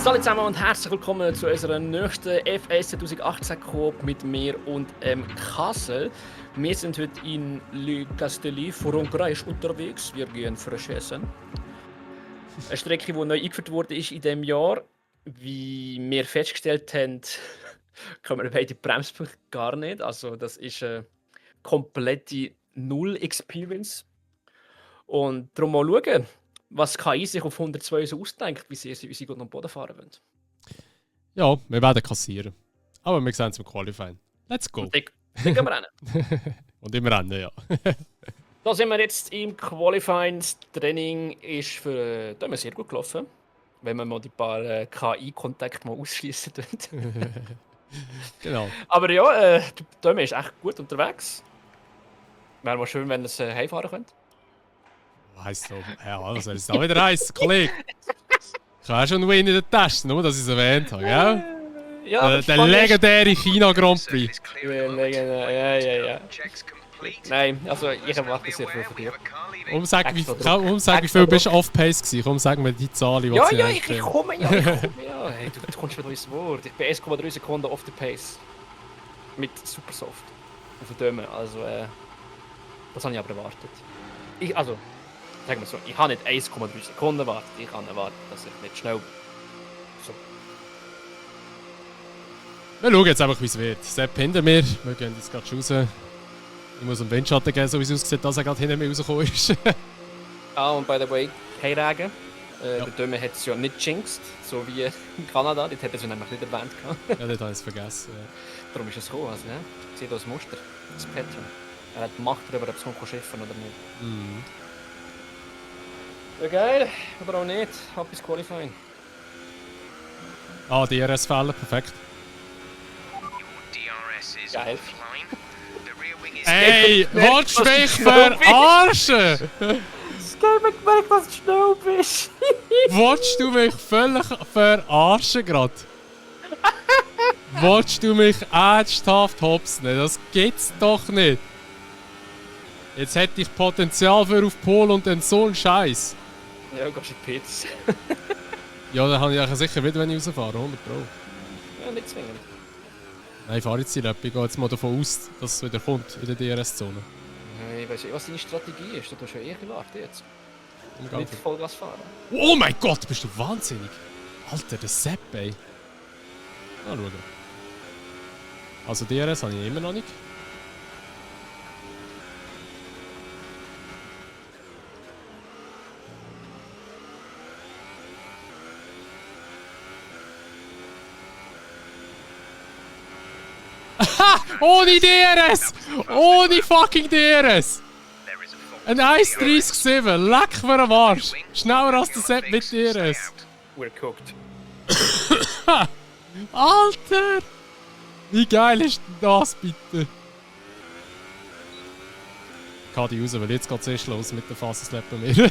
Hallo zusammen und herzlich willkommen zu unserer nächsten FS 2018 Coop mit mir und Kassel. Wir sind heute in Le Castelli Frankreich unterwegs. Wir gehen frisch essen. Eine Strecke, die neu eingeführt wurde ist in diesem Jahr. Wie wir festgestellt haben, können wir beide Bremspunkte gar nicht. Also das ist eine komplette Null-Experience. Und darum mal schauen, was KI sich auf 102 so ausdenkt, wie sie gut am Boden fahren wollen. Ja, wir werden kassieren. Aber wir sehen es im Qualifying. Let's go. Und dann gehen wir rennen. Und im Rennen, ja. Da sind wir jetzt im Qualifying. Das Training ist für Döme sehr gut gelaufen. Wenn man mal die paar KI-Kontakte mal ausschließen tut. Genau. Aber ja, Döme ist echt gut unterwegs. Wäre mal schön, wenn ihr es heimfahren könnt. Heißt so, ja, was soll es da wieder heißen, Kollege? Ich habe schon einen Win in der Tasche, nur dass ich es erwähnt habe, gell? Ja, der legendäre China Grand Prix. Ja. Nein, also ich erwarte sehr viel von dir. Sag, wie viel bist du off-pace gewesen? Komm, sag mir die Zahlen, die Ja, ich komme. Hey, du kommst mit uns Wort. Ich bin 1,3 Sekunden off the pace. Mit Supersoft. Auf der Döme, also das habe ich aber erwartet. Sagen wir so, ich habe nicht 1,3 Sekunden erwartet. Ich habe erwartet, dass ich nicht schnell... So. Wir schauen jetzt einfach, wie es wird. Sepp hinter mir, wir gehen jetzt gerade raus. Ich muss einen Windschatten geben, so wie es aussieht, dass er gerade hinter mir rausgekommen ist. Und by the way, kein Regen. Der Döme hat es ja nicht jinxed, so wie in Kanada. Dort hat er es nämlich nicht erwähnt. Ja, dort habe ich es vergessen. Ja. Darum ist es gekommen. Also, ja. Seht das Muster, das Pattern. Er hat Macht darüber, ob es schiffen oder nicht. Mhm. Ja, geil, aber auch nicht. Ab ins Qualifying. Ah, DRS-Fälle, perfekt. Geil. Ey, willst du mich verarschen? Ich habe gemerkt, dass du schnell bist. Willst du mich völlig verarschen gerade? Willst du mich ernsthaft hopsen? Das gibt's doch nicht. Jetzt hätte ich Potenzial für auf Pol und dann so einen Scheiß. Ja, gehst du in die Pits. Ja, dann habe ich ja sicher wieder, wenn ich rausfahre, 100 Pro. Ja, nicht zwingend. Nein, ich fahre jetzt nicht. Ich gehe jetzt mal davon aus, dass es wieder kommt in der DRS-Zone. Ich weiß nicht, was deine Strategie ist. Du hast ja eher gewartet jetzt. Nicht Vollgas fahren. Oh mein Gott, bist du wahnsinnig! Alter, der Sepp, ey. Mal schauen. Also DRS habe ich immer noch nicht. Ohne DRS! Ohne fucking DRS! Ein 1,37, leck mir am Arsch! Schneller als der Sepp mit DRS! We're cooked. Alter! Wie geil ist denn das bitte? Ich kann die raus, weil jetzt geht es erst los mit der Fassenslap bei mir.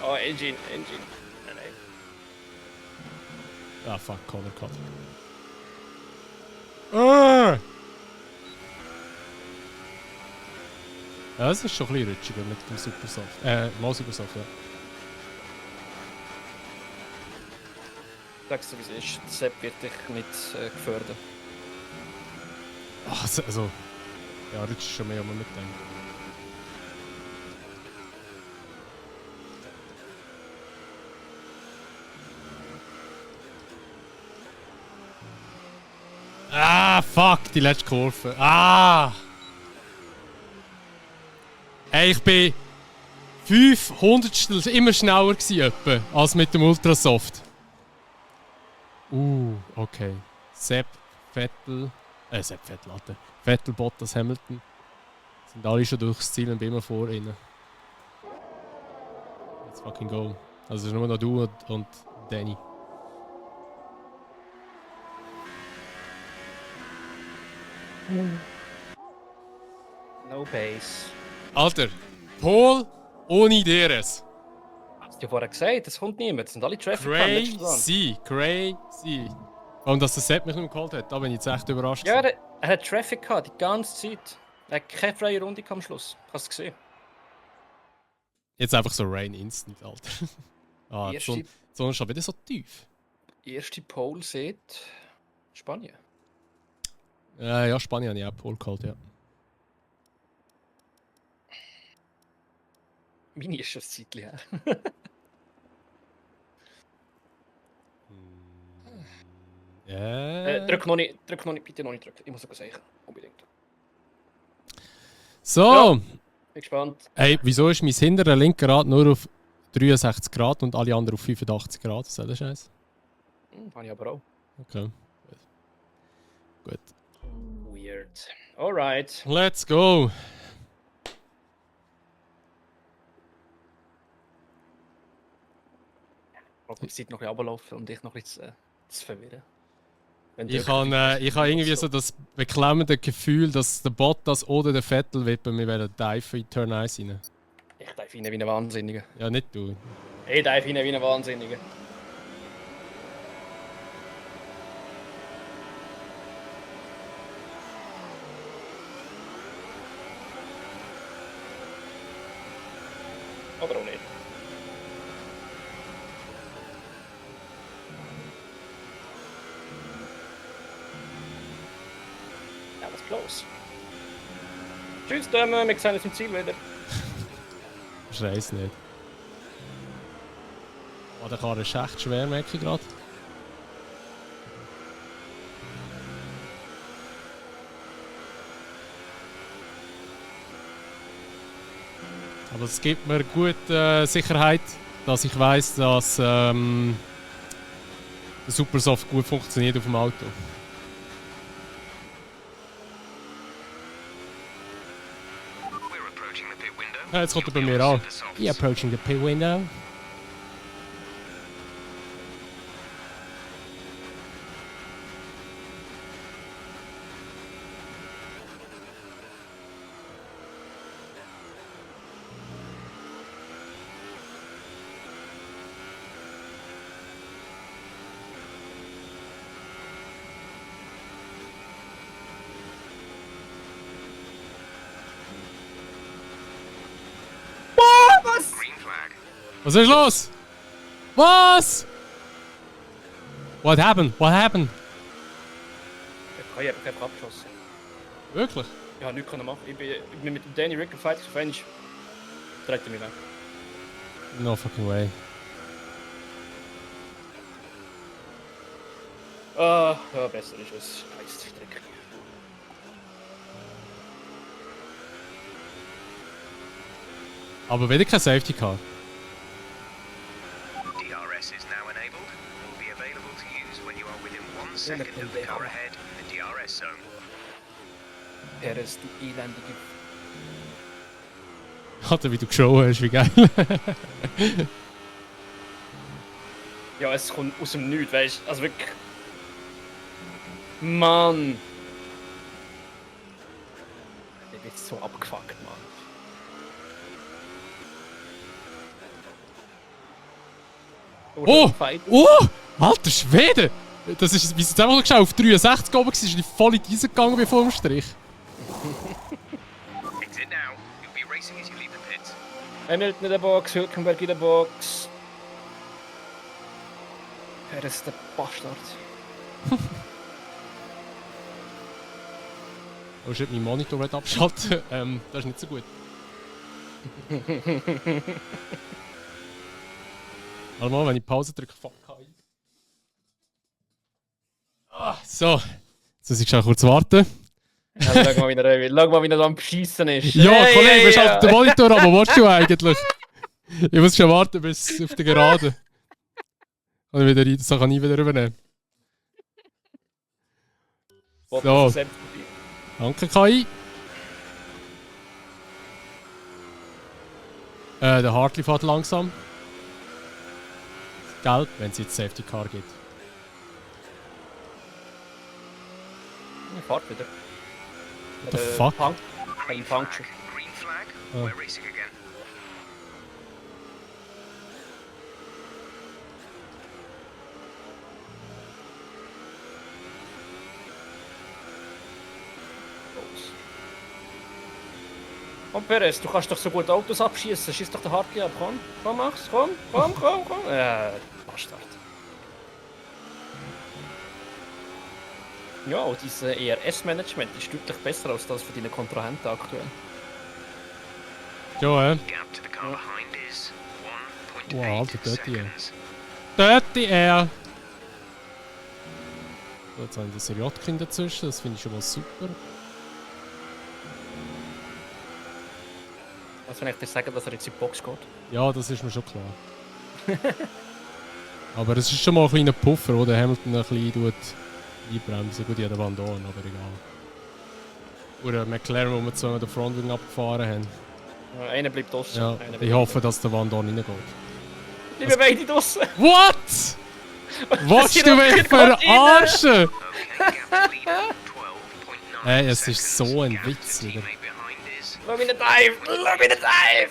Oh, Engine. Nein. Ah, fuck, Corner Cut. Ja, das ist schon ein bisschen rutschiger mit dem Supersoft. Mal Supersoft, ja. Sagst du, wie es ist. Sepp wird dich nicht gefördert. Ach, also... Ja, das ist schon mehr, als man mitdenkt. Ah, fuck, die letzte Kurve. Ah! Ey, ich bin 500 immer schneller gewesen, etwa, als mit dem Ultrasoft. Okay. Sepp, Vettel, Alter. Vettel, Bottas, Hamilton. Sind alle schon durchs Ziel und bin immer vor ihnen. Let's fucking go. Also es ist nur noch du und Danny. No pace. Alter, Pol ohne DRS. Hast du ja vorher gesagt, es kommt niemand. Es sind alle Traffic Crazy. Und dass der Sepp mich nicht mehr geholt hat, da bin ich jetzt echt überrascht. Ja, er hat Traffic gehabt, die ganze Zeit. Er hat keine freie Runde am Schluss. Hast du gesehen? Jetzt einfach so Rain Instant, Alter. Ah, die Sonne ist schon wieder so tief. Erste Pole sieht Spanien. Ja, Spanien habe ich auch Pole geholt, ja. Meine ist schon ein Zeitchen her. Drück noch nicht, bitte noch nicht drücken. Ich muss sogar sagen, unbedingt. So! Ja, bin gespannt. Hey, wieso ist mein hinterer linker Rad nur auf 63 Grad und alle anderen auf 85 Grad? Was ist das Scheiß? Habe ich aber auch. Okay. Gut. Weird. Alright. Let's go! Ich die Zeit noch ein bisschen runterlaufen und dich noch ein bisschen zu verwirren. Ich habe irgendwie so das beklemmende Gefühl, dass der Bottas oder der Vettel wird bei mir dive in Turn 1 rein. Ich dive rein wie ein Wahnsinniger. Ja, nicht du. Ich dive rein wie ein Wahnsinniger. Oder auch nicht. That was close. Tschüss, Dämme, wir sehen uns im Ziel wieder. Scheiß nicht. Oh, der Karre ist echt schwer, merke ich gerade. Aber es gibt mir gut Sicherheit, dass ich weiss, dass der Supersoft gut funktioniert auf dem Auto. Ja, jetzt kommt er bei mir an. Approaching the pit window. Was ist los? Was? What happened? What happened? Ich habe einfach abgeschossen. Wirklich? Ich habe nichts machen. Ich bin mit dem Danny Rick gefightet, auf einmal dreht er mich weg. No fucking way. Ja, besser ist es. Scheißdreck. Aber wieder kein Safety Car. DRS is now enabled. Will be available to use when you are within 1 second of the car ahead in the DRS zone. Perez, du elendige... Alter, wie du geschaut hast, wie geil. Ja, es kommt aus dem Nichts, weißt du? Also wirklich... Mann! Der wird so abgefuckt, Mann. Oh! Oh! Alter Schwede! Das ist, wie es jetzt einfach noch geschaut, auf 63 oben war, ist die voll in diese gegangen wie vor dem Strich. Exit now. You'll be racing as you leave the pit. Hamilton in der Box, Hülkenberg in der Box. Perez, der Bastard. Oh shit, mein Monitor wird abschalten. Das ist nicht so gut. Warte mal, wenn ich Pause drücke, fuck KI. So, jetzt muss ich schon kurz warten. Ja, schau mal, wie er da am Beschissen ist. Ja, Hey, Kollege, hey, wir schalten den Monitor ab, was willst du eigentlich? Ich muss schon warten bis auf die Gerade. Und wieder rein, das kann ich wieder übernehmen. So. Danke, KI. Der Hartley fährt langsam. Gelb, wenn es jetzt Safety Car gibt. Fahrt wieder. What the fuck? Green flag. Green flag. Oh. We're racing again. Und Perez, du kannst doch so gut Autos abschießen. Schieß doch den Hartke ab. Komm, mach's. Komm. Bastard. Ja, und dieses ERS-Management ist deutlich besser als das von deinen Kontrahenten aktuell. Ja, Gap to the car behind is Wow, 1.8 Alter, dort hier. seconds. Dirty Air! So, jetzt haben wir das Seriotkin dazwischen, das finde ich schon mal super. Also wenn ich dir sagen, dass er jetzt in die Box geht. Ja, das ist mir schon klar. Aber es ist schon mal ein kleiner Puffer, wo der Hamilton ein bisschen einbremsen. Gut, ja, der Van Dorn, aber egal. Oder McLaren, wo wir zweimal den Frontwing abgefahren haben. Ja, einer bleibt draussen. Ja, ich hoffe, dass der Van Dorn reingeht. Bleiben beide draussen. What? Willst du mich verarschen? Okay, gap to lead at 12.9 Hey, es ist so seconds. ein Gap Witz to the wieder. teammate behind is Lass mich nicht dive! Lass mich nicht dive!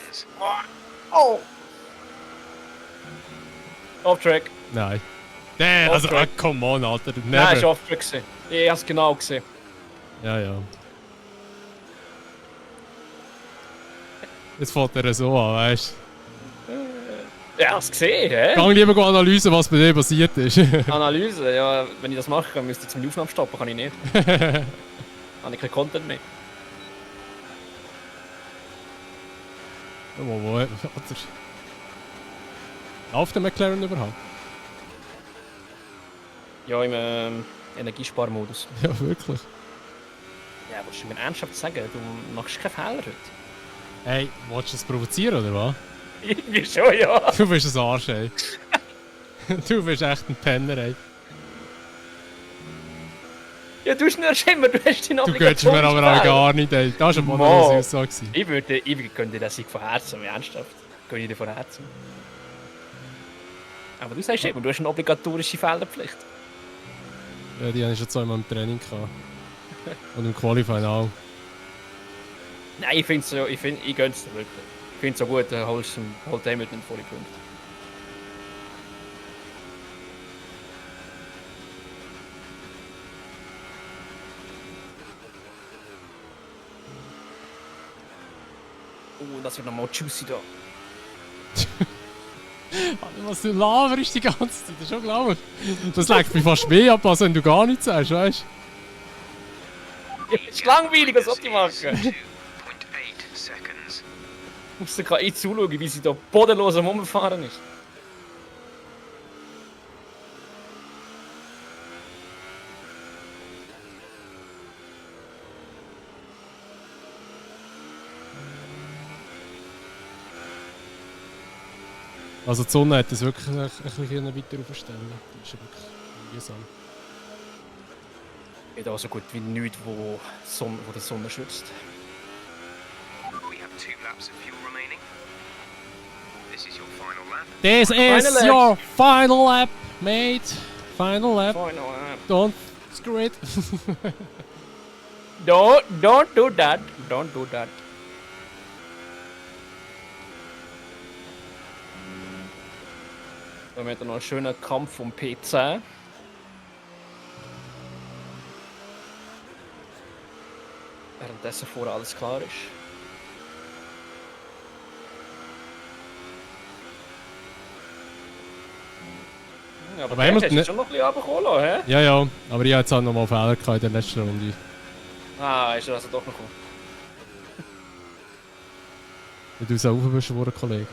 Oh! Off-Track. Nein. Der, also, Off-track. come on, Alter. Nein, ist Never. Off-Track gewesen. Ich hab's genau gesehen. Ja, ja. Jetzt fängt er so an, weißt du? Ja, hast gesehen, hä? Gang lieber go analysieren, was bei dir passiert ist. Analyse, ja, wenn ich das mache, dann müsste ich zum Aufnahme stoppen, kann ich nicht. Habe ich keinen Content mehr. Wo, Alter. Läuft der McLaren überhaupt? Ja, im Energiesparmodus. Ja, wirklich. Ja, willst du mir ernsthaft sagen, du machst keinen Fehler heute? Hey, willst du das provozieren, oder was? Irgendwie schon, ja. Du bist ein Arsch, ey. Du bist echt ein Penner, ey. Ja, du schnürst immer, du hast deine Du gönnst mir aber auch gar nicht, ey. Das war eine Mo. modellose Aussage. Ich gönne dir das nicht von Herzen, ernsthaft. Gönne ich dir von Herzen. Aber du sagst immer, du hast eine obligatorische Fehlerpflicht. Ja, die habe ich schon zweimal im Training gehabt. Und im Qualifying auch. Nein, ich finde es so, ich gönne es dir wirklich. Ich finde es so gut, holt damit nicht volle Punkte. Oh, das wird nochmal juicy da. Alter, was du laberst die ganze Zeit, das ist schon unglaublich. Das legt mich fast mehr ab, als wenn du gar nichts sagst, weißt Ja, ist langweilig, was soll ich machen? 2.8 seconds. Ich muss der KI zuschauen, wie sie da bodenlos am Rumfahren ist. Also die Sonne hat das wirklich ein bisschen weiter aufstellen. Das ist ja wirklich mühsam. Nicht auch so gut wie nichts, wo die Sonne schützt. We have 2 laps of fuel remaining. This is your final lap. This is Final your final lap, mate. Final lap. Don't screw it. Don't do that. Don't do that. Da haben wir noch einen schönen Kampf um P10. Währenddessen vorher alles klar ist. Ja, aber Aber der Hamilton- hast du schon noch ein bisschen runterkommen lassen, hä? Ja, ja, aber ich hatte jetzt auch nochmal Fehler gehabt in der letzten Runde. Ah, ist er also doch noch gekommen. Wenn du so aufbeschworen, Kollege.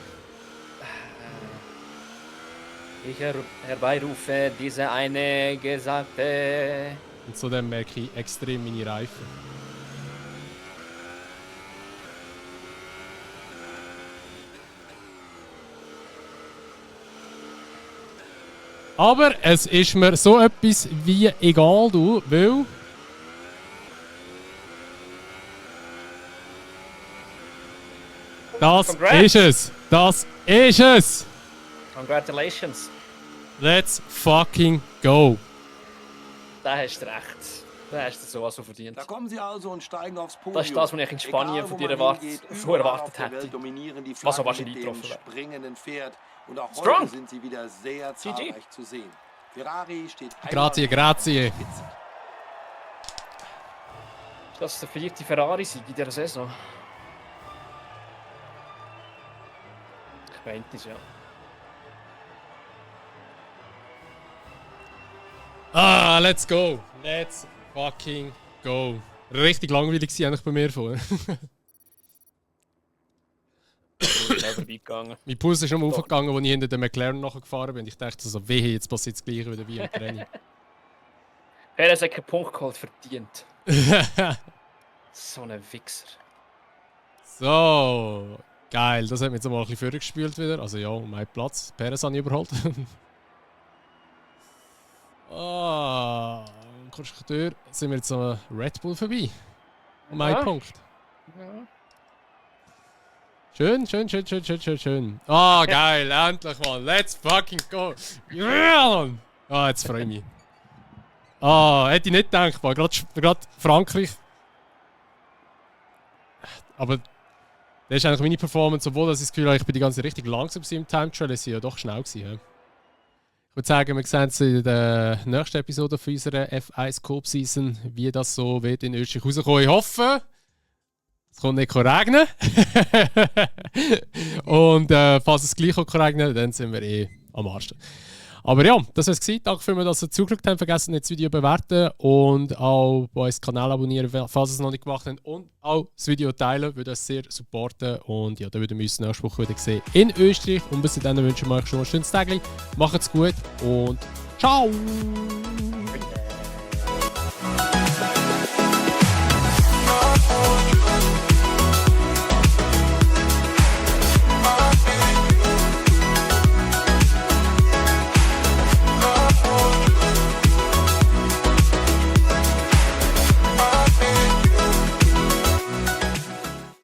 Ich herbeirufe diese eine Gesagte. Und zudem merke ich extrem meine Reifen. Aber es ist mir so etwas wie egal, du, weil... Das Congrats. ist es! Das ist es! Congratulations. Let's fucking go! Da hast du recht. Da hast du sowas so verdient. Da kommen sie also und steigen aufs Podium. Das ist das, was ich in Spanien Egal, von wo dir man hingeht, so erwartet überall auf der hätte. Welt dominieren die Was Flaggen aber wahrscheinlich mit dem getroffen wäre. springenden Pferd. Und auch Strong. heute sind sie wieder sehr zahlreich zu sehen. Ferrari steht Grazie, einmal grazie. an der Spitze. Das ist der 4. Ferrari-Sieg in dieser Saison. Meint es, ja. Ah, let's go! Let's fucking go! Richtig langweilig war eigentlich bei mir vorher. Mein Puls ist schon mal aufgegangen, als ich hinter dem McLaren nachgefahren bin. Ich dachte so, wehe, jetzt passiert das Gleiche wieder wie im Training. Er hat keinen Punkt geholt, verdient. So ein Wichser. So, geil. Das hat mich jetzt mal ein bisschen vorgespielt wieder. Also ja, um einen Platz. Perez habe ich überholt. Konstrukteur, sind wir jetzt am Red Bull vorbei. Um einen Punkt. Ja. Schön. Ah, geil, endlich mal. Let's fucking go. Yeah! Ah, jetzt freue ich mich. Ah, hätte ich nicht gedacht, gerade Frankreich. Aber das ist eigentlich meine Performance, obwohl ich das Gefühl habe, ich bin die ganze Zeit richtig langsam im Time Trial, ist ja doch schnell gewesen. Ja. Ich würde sagen, wir sehen uns in der nächsten Episode von unserer F1 Cup Season, wie das so wird in Österreich rauskommen. Ich hoffe, es kommt nicht regnen. Und falls es gleich auch regnen, dann sind wir am Arsch. Aber ja, das war es. Danke vielmals, dass ihr zugeschaut habt. Vergessen nicht, das Video zu bewerten und auch bei uns Kanal abonnieren, falls ihr es noch nicht gemacht habt. Und auch das Video teilen, würde uns sehr supporten. Und ja, dann würden wir uns nächste Woche wieder sehen in Österreich. Und bis dahin wünschen wir euch schon ein schönes Tag. Macht's gut und ciao!